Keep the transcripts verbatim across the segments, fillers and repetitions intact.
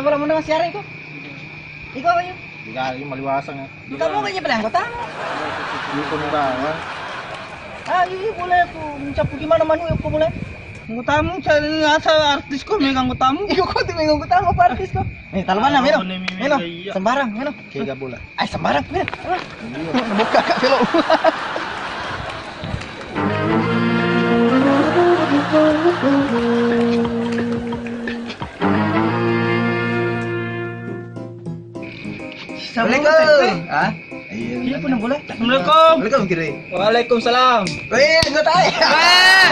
Bola mana masih ada iko? Iko apa iko? Tiga lagi maliwasang ya. Kamu kayaknya pernah anggotamu. Iko ni bawah. Ah, iya, iya, boleh aku mencappu gimana manu ya, aku boleh. Anggotamu cari asal artis kok megang anggotamu. Iko kok tuh megang anggotamu apa artis kok? Nih, taruh mana, Melo? Melo, sembarang, Melo. Kega bola. Ay, sembarang, Melo. Buka, Kak, Melo. Assalamualaikum. Ah? Iya, iya, boleh. Assalamualaikum. Waalaikumsalam. Weh, anggota, eh.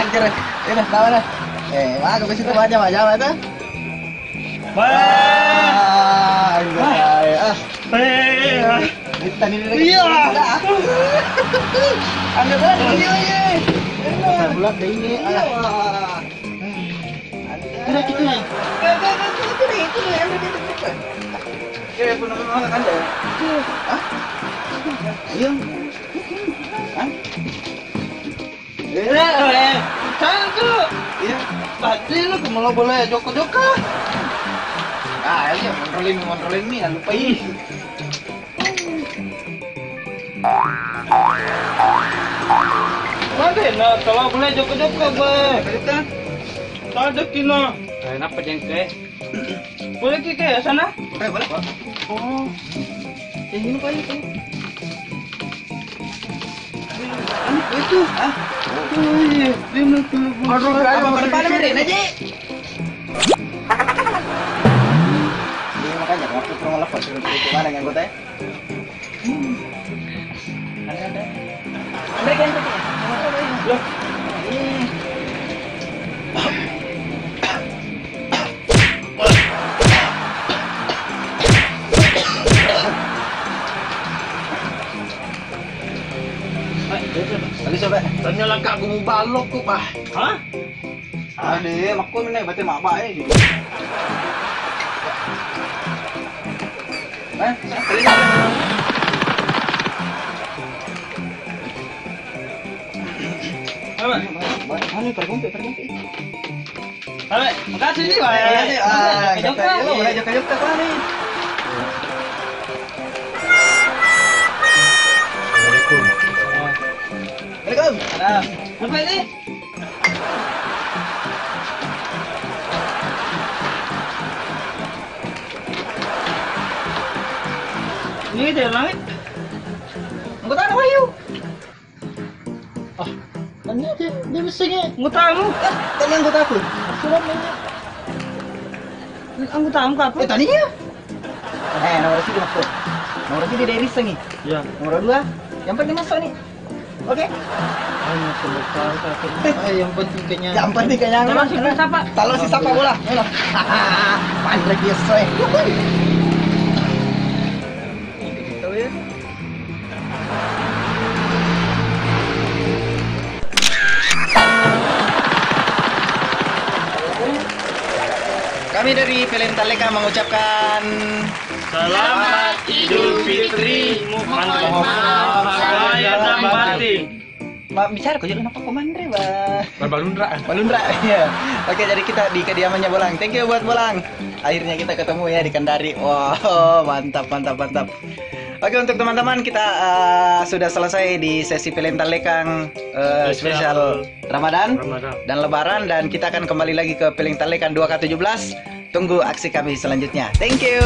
Anjir. Ya udah, tahu dah. Eh, wah, aku kasih tahu aja, Pak, jawab itu. Wah, anggota, eh. Ah. Eh, ah. Kita ini lagi. Iya. Anggota, iya, iya. Bulat deh ini. Iya. Ada gitu nih. Itu nih, itu nih, ambil itu, itu. Oke, aku nonton kan ya? Hah? Iya. Hah? Eh, eh, kan tuh. Iya. Berarti lu kemelo boleh joko-joko. Ah, iya, kontrolin, kontrolin nih, lupa ini. Mangke na tala boleh joko-joko, Bang. Cerita. Tadi kina. Eh, napa jengke? Boleh kike ya sana? Boleh, boleh. Oh. Yang ini kali itu. Anu itu. Ah. Oh iya, dia mau keluar. Aduh, apa pada-pada, Meri? Naji. Iya, makanya waktu ke rumah lepas, itu mana yang anggota ya? Tadi coba. Tanya langkah gua mau balok kok, Pak. Hah? Ade, makko mene bate mabak e. Eh, apa? Anu, tergantung, tergantung. Apa? Makasih nih, Pak. Makasih. Ah, jokka-jokka. Iya, mulai jokka-jokka, Pak, nih. Assalamualaikum. Waalaikumsalam. Apa ini? Ini dia langit. Anggota apa, Yu? Ah, tania dia, dia mesti nge-, anggota kamu. Ah, tania anggota aku. Sudah nanya. Anggota kamu apa? Eh, tania. Eh, nomor satu masuk. Nomor satu dari Risengi. Ya. Nomor dua, yang penting masuk nih. Oke. Ayo, masuk, masuk, masuk. Eh, yang penting kenyang. Yang penting kenyang. Coba sih, siapa? Kalau si siapa bola? Ayo. Pandrek dia, soe. Tahu ya? Kami dari Pelen Tallekang mengucapkan Selamat Idul Fitri. Mohon maaf lahir dan batin. Ma, bicara kau jadi kenapa kau mandre, Bang? Balunra. Balunra, iya. Oke, jadi kita di kediamannya Bolang. Thank you buat Bolang. Akhirnya kita ketemu ya di Kendari. Wah, mantap, mantap, mantap. Oke, untuk teman-teman, kita, eh, sudah selesai di sesi Pelen Tallekang, eh, spesial Ramadan dan Lebaran, dan kita akan kembali lagi ke Pelen Tallekang dua K tujuh belas. Tunggu aksi kami selanjutnya. Thank you.